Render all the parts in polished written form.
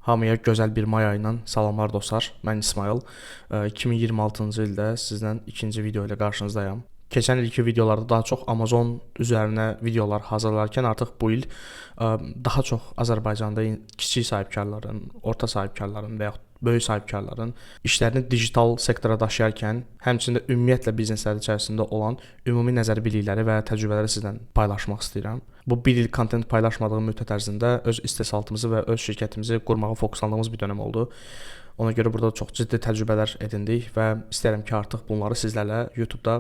Hamıya gözəl bir may ayından salamlar dostlar. Mən İsmayıl. 2026-cı ildə sizlə ikinci video ilə qarşınızdayam. Keçən ilki videolarda daha çox Amazon üzərinə videolar hazırlarkən artıq bu il daha çox Azərbaycanda kiçik sahibkarların, orta sahibkarların və yaxud böyük sahibkarların işlərini digital sektora daşıyarkən, həmçinin də ümumiyyətlə bizneslər içərisində olan ümumi nəzəri bilikləri və təcrübələri sizlə paylaşmaq istəyirəm. Bu bir il kontent paylaşmadığım müddət ərzində öz istehsalatımızı və öz şirkətimizi qurmağa fokuslandığımız bir dönəm oldu. Ona görə burada çox ciddi təcrübələr edindik və istəyirəm ki, artıq bunları sizlərlə YouTube-da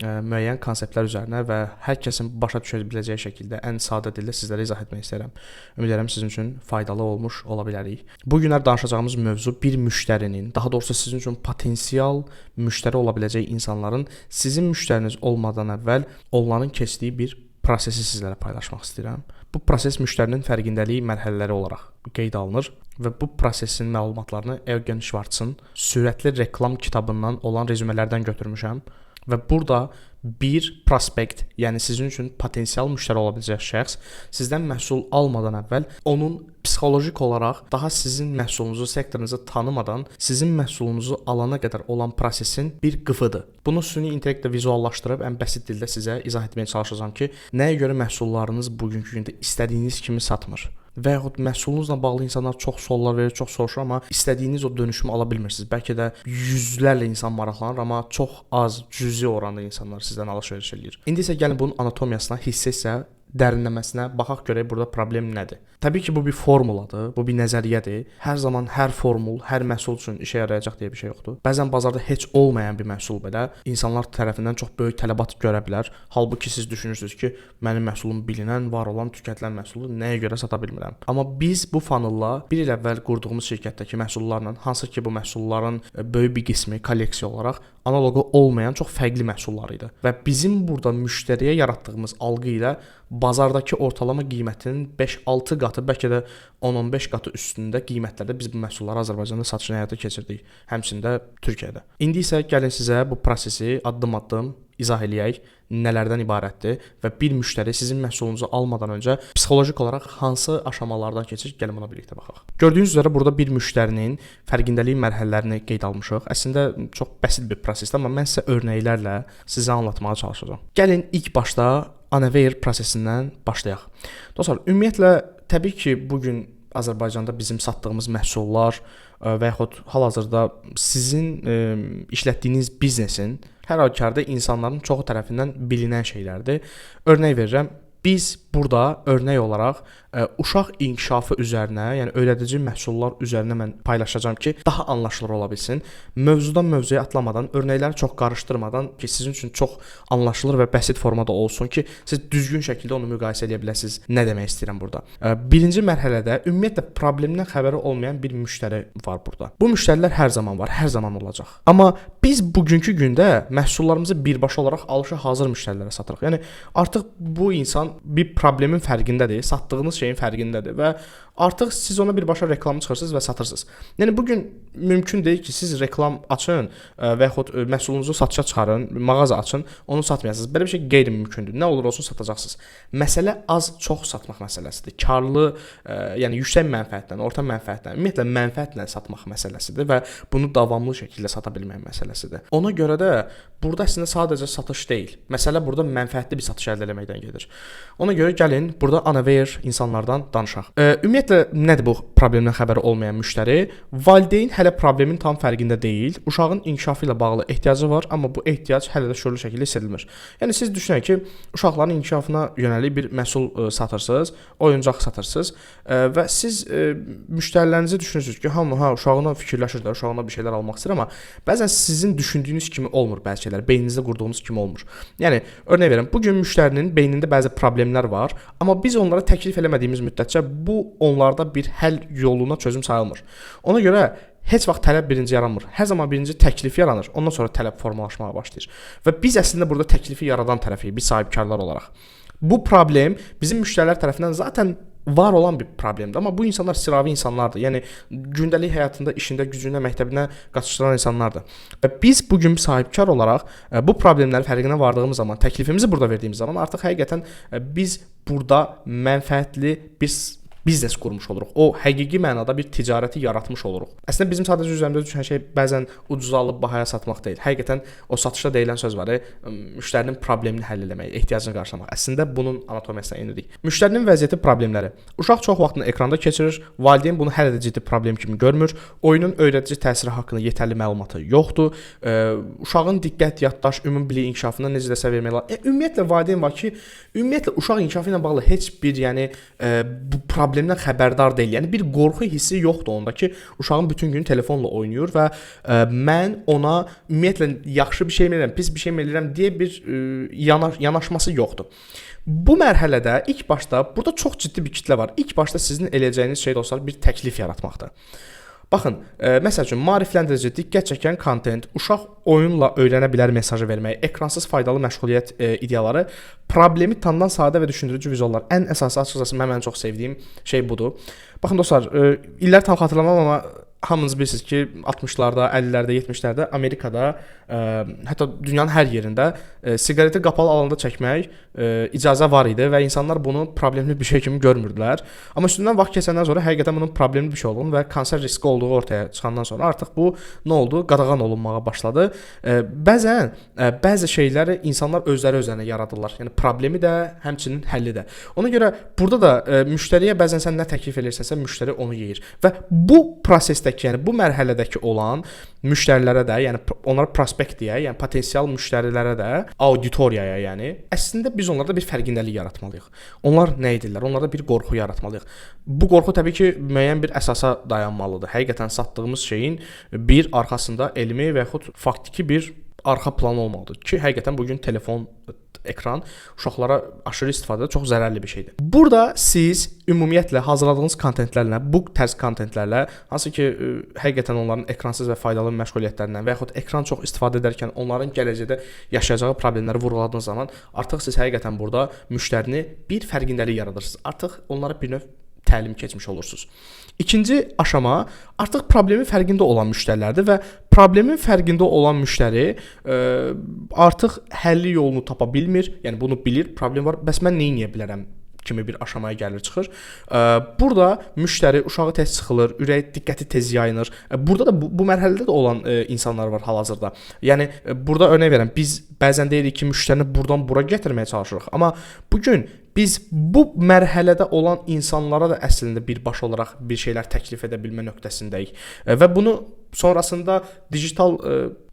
müəyyən konseptlər üzərinə və hər kəsin başa düşə biləcəyi şəkildə ən sadə dildə sizlərə izah etmək istəyirəm. Ümid edirəm sizin üçün faydalı olmuş ola bilərik. Bu günlər danışacağımız mövzu bir müştərinin, daha doğrusu sizin üçün potensial müştəri ola biləcək insanların sizin müştəriniz olmadan əvvəl onların keçdiyi bir prosesi sizlərə paylaşmaq istəyirəm. Bu proses müştərinin fərqindəlik mərhələləri olaraq qeyd alınır və bu prosesin məlumatlarını Eugen Schwartzın Sürətli Reklam kitabından olan rezümelərdən götürmüşəm. Və burada bir prospekt, yəni sizin üçün potensial müştəri ola biləcək şəxs sizdən məhsul almadan əvvəl onun psixoloji olaraq daha sizin məhsulunuzu, sektorunuzu tanımadan sizin məhsulunuzu alana qədər olan prosesin bir qıfıdır. Bunu süni intellektlə vizuallaşdırıb ən bəsit dildə sizə izah etməyə çalışacağam ki, nəyə görə məhsullarınız bugünkü gündə istədiyiniz kimi satmır. Və yaxud məhsulunuzla bağlı insanlar çox suallar verir, çox soruşur, amma istədiyiniz o dönüşümü ala bilmirsiniz. Bəlkə də yüzlərlə insan maraqlanır, amma çox az, cüzi oranda insanlar sizdən alış-veriş eləyir. İndi isə gəlin bunun anatomiyasına hissə-hissə dərinləməsinə baxaq, görək burada problem nədir. Təbii ki, bu bir formuladır, bu bir nəzəriyyədir. Hər zaman hər formul, hər məhsul üçün işə yarayacaq deyə bir şey yoxdur. Bəzən bazarda heç olmayan bir məhsul belə insanlar tərəfindən çox böyük tələbat görə bilər. Halbuki siz düşünürsünüz ki, mənim məhsulum bilinən, var olan, tükətilən məhsuldur, nəyə görə sata bilmirəm? Amma biz bu funnella bir il əvvəl qurduğumuz şirkətdəki məhsullarla, hansı ki bu məhsulların böyük bir qismi kolleksiya olaraq analoqu olmayan çox fərqli məhsullar idi. Və bizim burada müştəriyə yaratdığımız algı ilə bazardakı ortalama qiymətinin 5-6 qatı, bəlkə də 10-15 qatı üstündə qiymətlərdə biz bu məhsulları Azərbaycanda satışını həyata keçirdik, həmçinin də Türkiyədə. İndi isə gəlin sizə bu prosesi addım-addım izah eləyək, nələrdən ibarətdir və bir müştəri sizin məhsulunuzu almadan öncə psixoloji olaraq hansı aşamalardan keçir, gəlin buna birlikdə baxaq. Gördüyünüz üzrə burada bir müştərinin fərqindəlik mərhələlərini qeyd almışıq. Əslində çox bəsit bir prosesdir, amma mən sizə örnəklərlə sizə anlatmağa çalışacağam. Gəlin ilk başda unaware prosesindən başlayaq. Dostlar, ümumiyyətlə təbii ki, bu gün Azərbaycanda bizim satdığımız məhsullar və yaxud hal-hazırda sizin işlətdiyiniz biznesin hər halükarda insanların çoxu tərəfindən bilinən şeylərdir. Örnək verirəm, biz burada örnək olaraq uşaq inkişafı üzərinə, yəni öyrədici məhsullar üzərinə mən paylaşacağam ki, daha anlaşılır ola bilsin. Mövzudan mövzuya atlamadan, örnəkləri çox qarışdırmadan ki, sizin üçün çox anlaşılır və bəsit formada olsun ki, siz düzgün şəkildə onu müqayisə edə biləsiniz. Nə demək istəyirəm burada? Birinci mərhələdə ümumiyyətlə problemdən xəbəri olmayan bir müştəri var burada. Bu müştərilər hər zaman var, hər zaman olacaq. Amma biz bugünkü gündə məhsullarımızı birbaşa olaraq alışa hazır müştərilərə satırıq. Yəni artıq bu insan bir problemin fərqindədir, satdığınız şeyin fərqindədir və artıq siz ona birbaşa reklamı çıxırsınız və satırsınız. Yəni bu gün mümkün deyil ki, siz reklam açın və yaxud məhsulunuzu satışa çıxarın, mağaza açın, onu satmayasınız. Belə bir şey qeyri-mümkündür. Nə olur olsun satacaqsınız. Məsələ az-çox satmaq məsələsidir. Karlı, yəni yüksək mənfəətlə, orta mənfəətlə, ümumiyyətlə mənfəətlə satmaq məsələsidir və bunu davamlı şəkildə sata bilmək məsələsidir. Ona görə də burada əslində sadəcə satış deyil. Məsələ burada mənfəətli bir satış əldə etməkdən gedir. Ona görə gəlin burada unaware insanlardan danışaq. Ümumiyyətlə nədir bu problemdən xəbəri olmayan müştəri? Valideyn hələ problemin tam fərqində deyil. Uşağın inkişafı ilə bağlı ehtiyacı var, amma bu ehtiyac hələ də şüurlu şəkildə hiss edilmir. Yəni siz düşünək ki, uşaqların inkişafına yönəlik bir məhsul satırsınız, oyuncaq satırsınız və siz müştərilərinizi düşünürsünüz ki, hamı hə uşağına fikirləşir də, uşağına bir şeylər almaq istəyir, amma bəzən sizin düşündüyünüz kimi olmur bəzi şeylər, beyninizdə qurduğunuz kimi olmur. Yəni örnək verirəm, bu gün müştərinin beynində bəzi problemlər var, amma biz onlara təklif eləmədiyimiz müddətcə bu onlarda bir həll yoluna çözüm sayılmır. Ona görə heç vaxt tələb birinci yaranmır. Hər zaman birinci təklif yaranır, ondan sonra tələb formalaşmağa başlayır. Və biz əslində burada təklifi yaradan tərəfiyik, biz sahibkarlar olaraq. Bu problem bizim müştərilər tərəfindən zaten var olan bir problemdir. Amma bu insanlar sıravi insanlardır. Yəni gündəlik həyatında, işində, gücündə, məktəbinə qaçışdıran insanlardır. Və biz bu gün sahibkar olaraq bu problemlərin fərqinə vardığımız zaman, təklifimizi burada verdiyimiz zaman artıq həqiqətən biz burada mənfəətli bir Biznes qurmuş oluruq. O həqiqi mənada bir ticarəti yaratmış oluruq. Əslində bizim sadəcə üzərimizə düşən şey bəzən ucuza alıb bahaya satmaq deyil. Həqiqətən o satışda deyilən söz var, müştərinin problemini həll eləmək, ehtiyacını qarşılamaq. Əslində bunun anatomiyasına enirik. Müştərinin vəziyyəti, problemləri. Uşaq çox vaxtını ekranda keçirir, valideyn bunu hələ də ciddi problem kimi görmür. Oyunun öyrədici təsiri haqqında yetərli məlumatı yoxdur. Uşağın diqqət, yaddaş, ümumi bilik inkişafına necə dəstək vermək olar? Ümumiyyətlə valideyn var ki, ümumiyyətlə uşaq inkişafı ilə bağlı heç bir, yəni bu problemdən xəbərdar deyil. Yəni bir qorxu hissi yoxdur onda ki, uşağım bütün gün telefonla oynayır və mən ona ümumiyyətlə yaxşı bir şey mi eləyirəm, pis bir şey mi eləyirəm deyə bir yanaşması yoxdur. Bu mərhələdə ilk başda burada çox ciddi bir kitlə var. İlk başda sizin eləyəcəyiniz şey, dostlar, bir təklif yaratmaqdır. Baxın, məsəl üçün maarifləndirici, diqqət çəkən kontent, uşaq oyunla öyrənə bilər mesajı vermək, ekransız faydalı məşğuliyyət ideyaları, problemi tanıdan sadə və düşündürücü vizuallar. Ən əsası, açıqcası mənim ən çox sevdiyim şey budur. Baxın dostlar, illər tam xatırlamam, amma hamınız bilirsiniz ki, 60-larda, 50-lərdə, 70-lərdə Amerikada, hətta dünyanın hər yerində siqareti qapalı alanda çəkmək icazə var idi və insanlar bunu problemli bir şey kimi görmürdülər. Amma üstündən vaxt keçəndən sonra həqiqətən bunun problemli bir şey olduğunu və kanser riski olduğu ortaya çıxandan sonra artıq bu nə oldu? Qadağan olunmağa başladı. Bəzən bəzi şeyləri insanlar özləri özlərinə yaradırlar. Yəni problemi də, həmçinin həlli də. Ona görə burada da müştəriyə bəzən sən nə təklif edirsənsə, müştəri onu yeyir. Və bu prosesdəki, yəni bu mərhələdəki olan müştərilərə də, yəni onlara prospekt deyək, yəni potensial müştərilərə də, auditoriyaya, yəni əslində biz onlarda bir fərqindəlik yaratmalıyıq. Onlar nə edirlər? Onlarda bir qorxu yaratmalıyıq. Bu qorxu təbii ki, müəyyən bir əsasa dayanmalıdır. Həqiqətən satdığımız şeyin bir arxasında elmi və yaxud faktiki bir arxa planı olmalıdır ki, həqiqətən bugün telefon, ekran uşaqlara aşırı istifadə çox zərərli bir şeydir. Burada siz ümumiyyətlə hazırladığınız kontentlərlə, bu tərz kontentlərlə, hansı ki həqiqətən onların ekransız və faydalı məşğuliyyətlərindən və yaxud ekran çox istifadə edərkən onların gələcəkdə yaşayacağı problemləri vurğuladığınız zaman artıq siz həqiqətən burada müştərini bir fərqindəlik yaradırsınız. Artıq onlara bir növ təlim keçmiş olursunuz. İkinci aşama artıq problemin fərqində olan müştərilərdir və problemin fərqində olan müştəri artıq həlli yolunu tapa bilmir. Yəni bunu bilir, problem var. Bəs mən nə edə bilərəm kimi bir aşamaya gəlir çıxır. Burada müştəri uşağı tez sıxılır, ürək diqqəti tez yayınır. Burada da bu mərhələdə də olan insanlar var hal-hazırda. Yəni burada örnək verirəm, biz bəzən deyirik ki, müştərini buradan bura gətirməyə çalışırıq. Amma bu gün biz bu mərhələdə olan insanlara da əslində birbaşa olaraq bir şeylər təklif edə bilmə nöqtəsindəyik. Və bunu sonrasında digital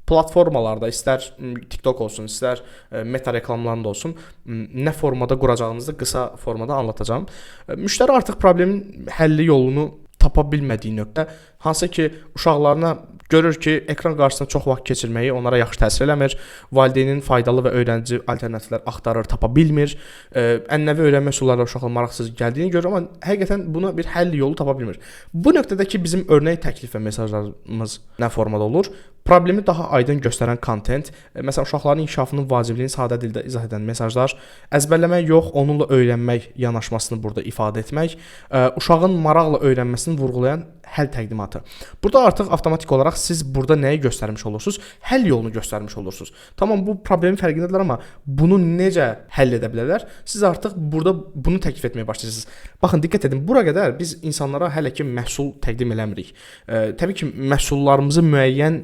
platformalarda, istər TikTok olsun, istər Meta reklamlarında olsun, nə formada quracağınızı qısa formada anlatacağam. Müştəri artıq problemin həlli yolunu tapa bilmədiyi nöqtə, hansı ki uşaqlarına görür ki, ekran qarşısında çox vaxt keçirməyi onlara yaxşı təsir eləmir, valideynin faydalı və öyrədici alternativlər axtarır, tapa bilmir, ənənəvi öyrənmə üsulları uşaqla maraqsız gəldiyini görür, amma həqiqətən buna bir həll yolu tapa bilmir. Bu nöqtədəki bizim örnək təklif və mesajlarımız nə formada olur? Problemi daha aydın göstərən kontent, məsələn uşaqların inkişafının vacibliyini sadə dildə izah edən mesajlar, əzbərləmək yox, onunla öyrənmək yanaşmasını burada ifadə etmək, uşağın maraqla öyrənməsini vurğulayan həll təqdimatı. Burada artıq avtomatik olaraq siz burada nəyi göstərmiş olursunuz? Həll yolunu göstərmiş olursunuz. Tamam, bu problemin fərqindədirlər, amma bunu necə həll edə bilərlər? Siz artıq burada bunu təklif etməyə başlayırsınız. Baxın, diqqət edin, bura qədər biz insanlara hələ ki məhsul təqdim eləmirik. Təbii ki, məhsullarımızı müəyyən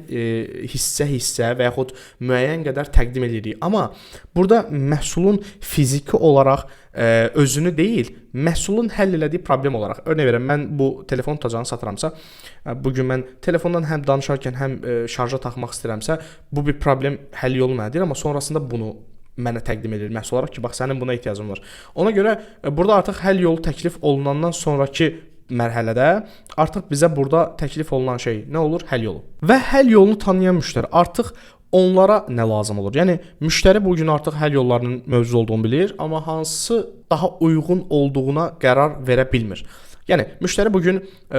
hissə-hissə və yaxud müəyyən qədər təqdim edirik. Amma burada məhsulun fiziki olaraq özünü deyil, məhsulun həll elədiyi problem olaraq. Örnək verirəm, mən bu telefon tutacağını satıramsa, bugün mən telefondan həm danışarkən, həm şarja taxmaq istəyirəmsə, bu bir problem həll yolu mənə deyil, amma sonrasında bunu mənə təqdim edir məhsul olaraq ki, bax sənin buna ehtiyacın var. Ona görə burada artıq həll yolu təklif olunandan sonrakı mərhələdə artıq bizə burada təklif olunan şey nə olur? Həll yolu. Və həll yolunu tanıyan müştəri artıq onlara nə lazım olur? Yəni müştəri bu gün artıq həll yollarının mövcud olduğunu bilir, amma hansı daha uyğun olduğuna qərar verə bilmir. Yəni müştəri bu gün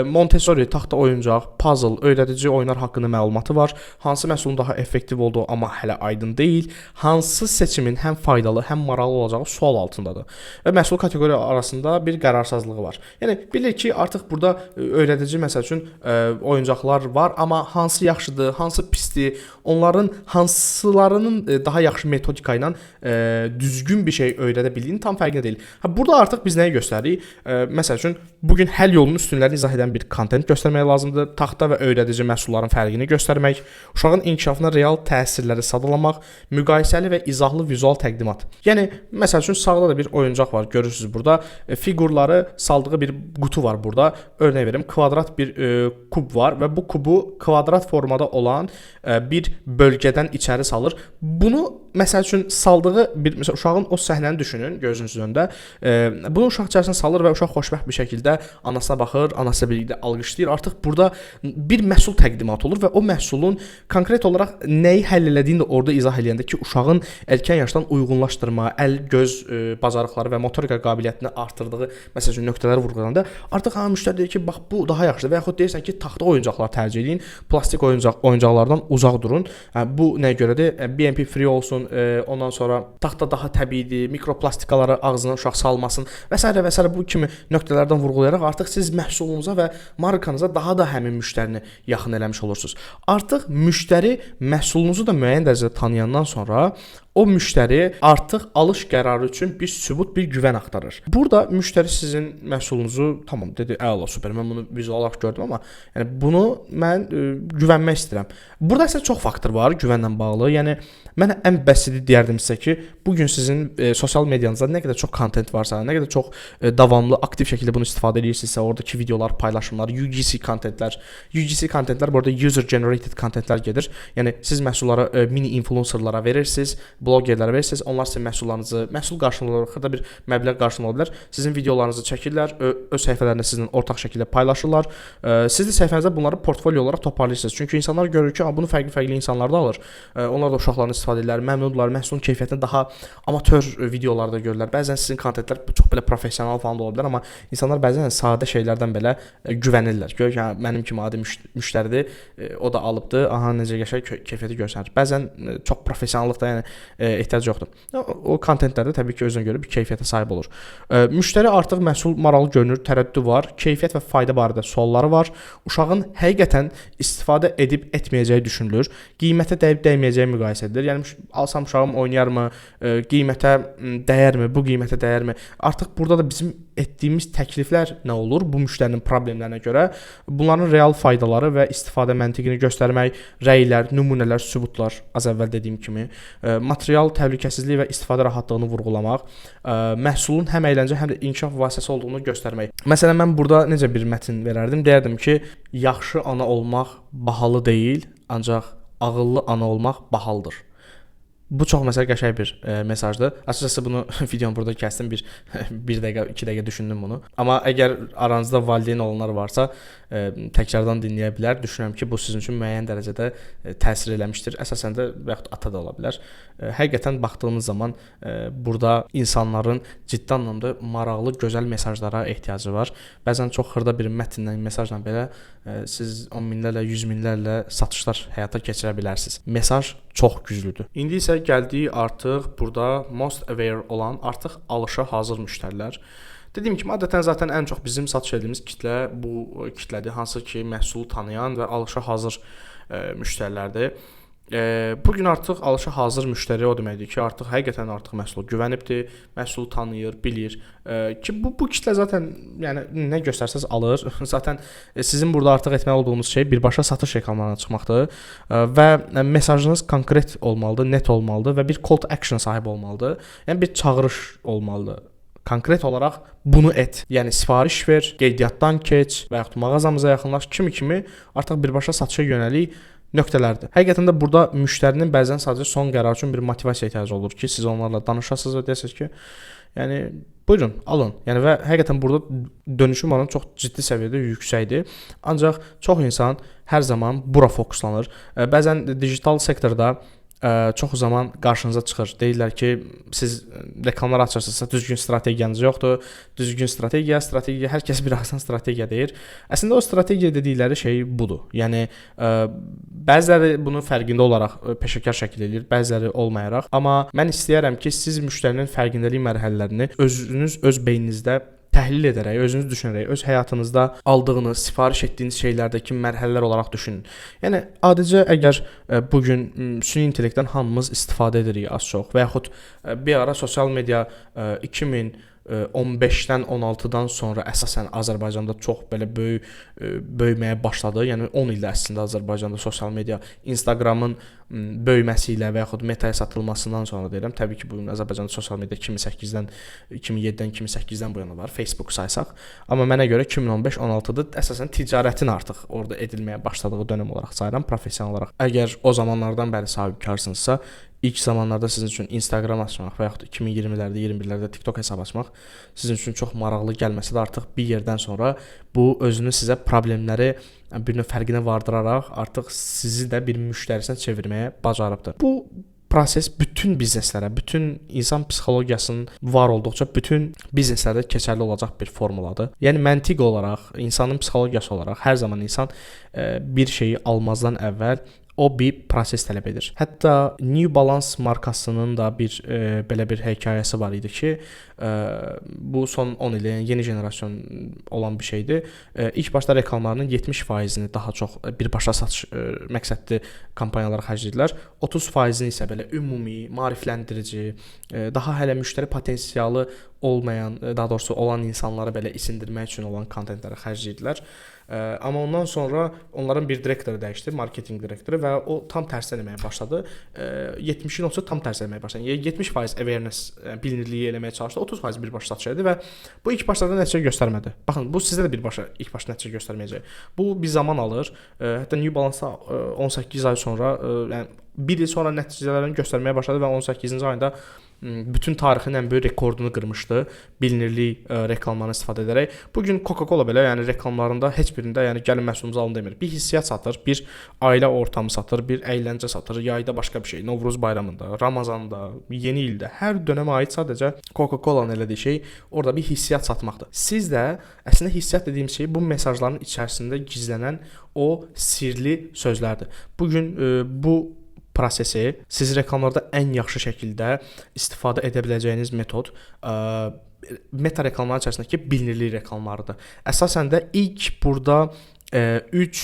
Montessori taxta oyuncaq, puzzle, öyrədici oyunlar haqqında məlumatı var. Hansı məhsulun daha effektiv olduğu amma hələ aydın deyil. Hansı seçimin həm faydalı, həm maraqlı olacağı sual altındadır. Və məhsul kateqoriya arasında bir qərarsızlığı var. Yəni bilir ki, artıq burada öyrədici məsəl üçün oyuncaqlar var, amma hansı yaxşıdır, hansı pisdir, onların hansılarının daha yaxşı metodika ilə düzgün bir şey öyrədə bildiyini tam fərqində deyil. Ha, burada artıq biz nəyi göstəririk? Məsəl üçün bu Bu gün həll yolunun üstünlüklərini izah edən bir kontent göstərmək lazımdır. Taxta və öyrədici məhsulların fərqini göstərmək, uşağın inkişafına real təsirləri sadalamaq, müqayisəli və izahlı vizual təqdimat. Yəni məsəl üçün sağda da bir oyuncaq var, görürsüz burada. Fiqurları saldığı bir qutu var burada. Örnək verim, kvadrat bir kub var və bu kubu kvadrat formada olan bir bölgədən içəri salır. Bunu məsəl üçün saldığı bir, məsəl uşağın o səhnəni düşünün gözünüzün önündə. Bunu uşaq içərisinə salır və uşaq xoşbəxt bir şəkildə anasına baxır, anası birlikdə alqışlayır. Artıq burada bir məhsul təqdimatı olur və o məhsulun konkret olaraq nəyi həll elədiyini də orada izah eləyəndə ki, uşağın erkən yaşdan uyğunlaşdırma, əl, göz bacarıqları və motorika qabiliyyətini artırdığı, məsəl üçün nöqtələri vurğulayanda artıq ha müştəri deyir ki, bax bu daha yaxşıdır və yaxud deyirsən ki, taxta oyuncaqlar tərcih eləyin, plastik oyuncaqlardan uzaq durun. Bu nəyə görədir? BMP free olsun, ondan sonra taxta daha təbiidir, mikroplastikaları ağzına uşaq salmasın və s. və s. bu kimi nöqtələrdən vurğulayaraq artıq siz məhsulunuza və markanıza daha da həmin müştərini yaxın eləmiş olursunuz. Artıq müştəri məhsulunuzu da müəyyən dərəcədə tanıyandan sonra o müştəri artıq alış qərarı üçün bir sübut, bir güvən axtarır. Burada müştəri sizin məhsulunuzu tamam dedi, əla, super, mən bunu vizual olaraq gördüm, amma yəni bunu mən güvənmək istəyirəm. Burada isə çox faktor var güvənlə bağlı. Yəni mən ən bəsiti deyərdim sizə ki, bu gün sizin sosial medianızda nə qədər çox kontent varsa, nə qədər çox davamlı, aktiv şəkildə bunu istifadə edirsinizsə, oradakı videolar, paylaşımlar, UGC kontentlər, UGC kontentlər burada user generated kontentlər gedir. Yəni siz məhsulları mini influencerlara verirsiniz, blogerlərə verirsiniz, onlar sizin məhsullarınızı, məhsul qarşılığında olaraq xırda bir məbləğ qarşılığında ola bilər. Sizin videolarınızı çəkirlər, öz səhifələrində sizinlə ortaq şəkildə paylaşırlar. Siz də səhifənizdə bunları portfolio olaraq toparlayırsınız. Çünki insanlar görür ki, bunu fərqli-fərqli insanlar da alır. Onlar da uşaqlarını istifadə edirlər, məmnundurlar, məhsulun keyfiyyətini daha amatör videolarda görürlər. Bəzən sizin kontentlər çox belə professional falan da ola bilər, amma insanlar bəzən sadə şeylərdən belə güvənirlər. Görür ki, hə, mənim kimi adi müştəridir, o da alıbdı, aha necə qəşəng keyfiyyəti göstərir. Bəzən çox professionallıq da yəni ehtiyac yoxdur. O kontentlərdə təbii ki, özünə görə bir keyfiyyətə sahib olur. Müştəri artıq məhsul maraqlı görünür, tərəddüdü var, keyfiyyət və fayda barədə sualları var. Uşağın həqiqətən istifadə edib etməyəcəyi düşünülür. Qiymətə dəyib dəyməyəcəyi müqayisə edilir. Yəni alsam uşağım oynayarmı, qiymətə dəyərmi, bu qiymətə dəyərmi? Artıq burada da bizim etdiyimiz təkliflər nə olur bu müştərinin problemlərinə görə? Bunların real faydaları və istifadə məntiqini göstərmək, rəylər, nümunələr, sübutlar, az əvvəl dediyim kimi, material təhlükəsizliyi və istifadə rahatlığını vurğulamaq, məhsulun həm əyləncə, həm də inkişaf vasitəsi olduğunu göstərmək. Məsələn, mən burada necə bir mətn verərdim? Deyərdim ki, yaxşı ana olmaq bahalı deyil, ancaq ağıllı ana olmaq bahalıdır. Bu çox məsəl qəşəng bir mesajdır. Açıqcası bunu videonu burada kəsdim. Bir dəqiqə, 2 dəqiqə düşündüm bunu. Amma əgər aranızda valideyn olanlar varsa, təkrardan dinləyə bilər. Düşünürəm ki, bu sizin üçün müəyyən dərəcədə təsir eləmişdir. Əsasən də və yaxud ata da ola bilər. Həqiqətən baxdığınız zaman burada insanların ciddi anlamda maraqlı, gözəl mesajlara ehtiyacı var. Bəzən çox xırda bir mətnlə, mesajla belə siz 10 minlərlə, 100 minlərlə satışlar həyata keçirə bilərsiniz. Mesaj çox güclüdür. İndi isə gəldik artıq burada most aware olan, artıq alışa hazır müştərilər. Dediyim kimi, adətən zaten ən çox bizim satış etdiyimiz kitlə bu kitlədir, hansı ki, məhsulu tanıyan və alışa hazır müştərilərdir. Bu gün artıq alışa hazır müştəri o deməkdir ki, artıq həqiqətən artıq məhsula güvənibdir, məhsulu tanıyır, bilir. Ki bu kitlə zaten yəni nə göstərsəz alır. Zaten sizin burada artıq etməli olduğunuz şey birbaşa satış reklamlarına çıxmaqdır. Və mesajınız konkret olmalıdır, net olmalıdır və bir call to action sahib olmalıdır. Yəni bir çağırış olmalıdır. Konkret olaraq bunu et. Yəni sifariş ver, qeydiyyatdan keç və yaxud mağazamıza yaxınlaş kimi artıq birbaşa satışa yönəlik nöqtələrdir. Həqiqətən də burada müştərinin bəzən sadəcə son qərar üçün bir motivasiya ehtiyacı olur ki, siz onlarla danışasınız və deyəsiniz ki, yəni buyurun, alın. Yəni və həqiqətən burada dönüşüm oranı çox ciddi səviyyədə yüksəkdir. Ancaq çox insan hər zaman bura fokuslanır. Bəzən digital sektorda çox zaman qarşınıza çıxır. Deyirlər ki, siz reklamlar açırsınızsa düzgün strategiyanız yoxdur. Düzgün strategiya, strategiya, hər kəs bir asan strategiya deyir. Əslində o strategiya dedikləri şey budur. Yəni bəziləri bunun fərqində olaraq peşəkar şəkildə eləyir, bəziləri olmayaraq. Amma mən istəyərəm ki, siz müştərinin fərqindəlik mərhələlərini özünüz öz beyninizdə təhlil edərək, özünüz düşünərək, öz həyatınızda aldığınız, sifariş etdiyiniz şeylərdəki mərhələlər olaraq düşünün. Yəni adicə əgər bu gün süni intellektdən hamımız istifadə edirik az-çox və yaxud bir ara sosial media 2000 15-dən 16-dan sonra əsasən Azərbaycanda çox belə böyük böyüməyə başladı. Yəni 10 ildə əslində Azərbaycanda sosial media Instagramın böyüməsi ilə və yaxud Meta-ya satılmasından sonra deyirəm. Təbii ki, bu gün Azərbaycanda sosial media 2008-dən, 2007-dən, 2008-dən bu yana var, Facebook saysaq. Amma mənə görə 2015-16-da əsasən ticarətin artıq orada edilməyə başladığı dönəm olaraq sayıram professional olaraq. Əgər o zamanlardan bəri sahibkarsınızsa, ilk zamanlarda sizin üçün Instagram açmaq və yaxud 2020-lərdə, 21-lərdə TikTok hesab açmaq sizin üçün çox maraqlı gəlməsə də, artıq bir yerdən sonra bu özünü sizə problemləri bir növ fərqinə vardıraraq artıq sizi də bir müştərisinə çevirməyə bacarıbdır. Bu proses bütün bizneslərə, bütün insan psixologiyasının var olduqca bütün bizneslərdə keçərli olacaq bir formuladır. Yəni məntiq olaraq, insanın psixologiyası olaraq hər zaman insan bir şeyi almazdan əvvəl o bir proses tələb edir. Hətta New Balance markasının da bir belə bir hekayəsi var idi ki, bu son 10 ildə, yəni yeni jenerasiyon olan bir şeydir. İlk başda reklamlarının 70%-ni daha çox birbaşa satış məqsədli kampaniyalara xərclədilər. 30%-ni isə belə ümumi, maarifləndirici, daha hələ müştəri potensialı olmayan, daha doğrusu olan insanları belə isindirmək üçün olan kontentlərə xərcləyirdilər. Amma ondan sonra onların bir direktoru dəyişdi, marketinq direktoru və o tam tərsi eləməyə başladı. 70-in 30-u tam tərsi eləməyə başladı. Yəni 70% awareness, bilinirliyi eləməyə çalışdı, 30% birbaşa satış elədi və bu ilk başlarda nəticə göstərmədi. Baxın, bu sizdə də birbaşa ilk başda nəticə göstərməyəcək. Bu bir zaman alır. Hətta New Balance-da 18 ay sonra, yəni bir il sonra nəticələrini göstərməyə başladı və 18-ci ayında bütün tarixin ən böyük rekordunu qırmışdı bilinirlik reklamlarını istifadə edərək. Bu gün Coca-Cola belə, yəni reklamlarında heç birində yəni gəlin məhsulumuzu alın demir. Bir hissiyyat satır, bir ailə ortamı satır, bir əyləncə satır, yayda başqa bir şey, Novruz bayramında, Ramazanda, yeni ildə, hər dönəmə aid sadəcə Coca-Cola-nın elədiyi şey orada bir hissiyyat satmaqdır. Siz də əslində hissiyyat dediyim şey bu mesajların içərisində gizlənən o sirli sözlərdir. Bu gün bu prosesi siz reklamlarda ən yaxşı şəkildə istifadə edə biləcəyiniz metod meta reklamların içərisindəki bilinirlik reklamlarıdır. Əsasən də ilk burada 3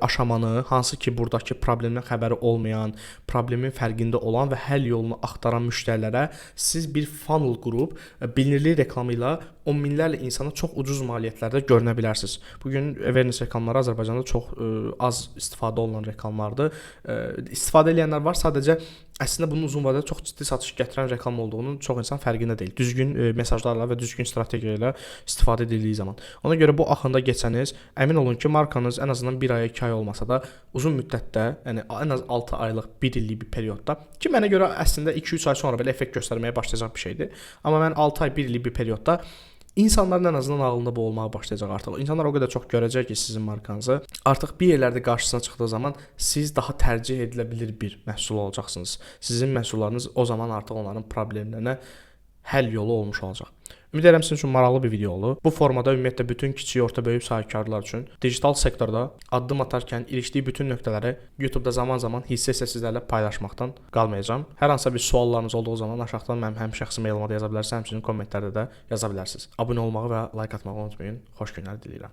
aşamanı, hansı ki buradakı problemdən xəbəri olmayan, problemin fərqində olan və həll yolunu axtaran müştərilərə siz bir funnel qurub bilinirlik reklamı ilə on minlərlə insana çox ucuz maliyyətlərdə görünə bilərsiniz. Bu gün awareness reklamları Azərbaycanda çox az istifadə olunan reklamlardır. İstifadə edənlər var, sadəcə əslində bunun uzun vadədə çox ciddi satış gətirən reklam olduğunun çox insan fərqində deyil. Düzgün mesajlarla və düzgün strategiya ilə istifadə edildiyi zaman. Ona görə bu axında keçsəniz, əmin olun ki, markanız ən azından 1 aya, 2 ay olmasa da uzun müddətdə, yəni ən az 6 aylıq, 1 illik bir periodda, ki mənə görə əslində 2-3 ay sonra belə effekt göstərməyə başlayacaq bir şeydir. Amma mən 6 ay, 1 illik bir periodda İnsanların ən azından ağlında bu olmağa başlayacaq artıq. İnsanlar o qədər çox görəcək ki, sizin markanızı. Artıq bir yerlərdə qarşısına çıxdığı zaman siz daha tərcih edilə bilir bir məhsul olacaqsınız. Sizin məhsullarınız o zaman artıq onların problemlərinə həll yolu olmuş olacaq. Ümid edirəm sizin üçün maraqlı bir video oldu. Bu formada ümumiyyətlə bütün kiçik, orta, böyük sahibkarlar üçün digital sektorda addım atarkən ilişdiyi bütün nöqtələri YouTube-da zaman-zaman hissə-hissə sizlərlə paylaşmaqdan qalmayacağam. Hər hansısa bir suallarınız olduğu zaman aşağıdan mənim həm şəxsi mailimə də yaza bilərsiniz, həmçinin kommentlərdə də yaza bilərsiniz. Abunə olmağı və like atmağı unutmayın. Xoş günlər diləyirəm.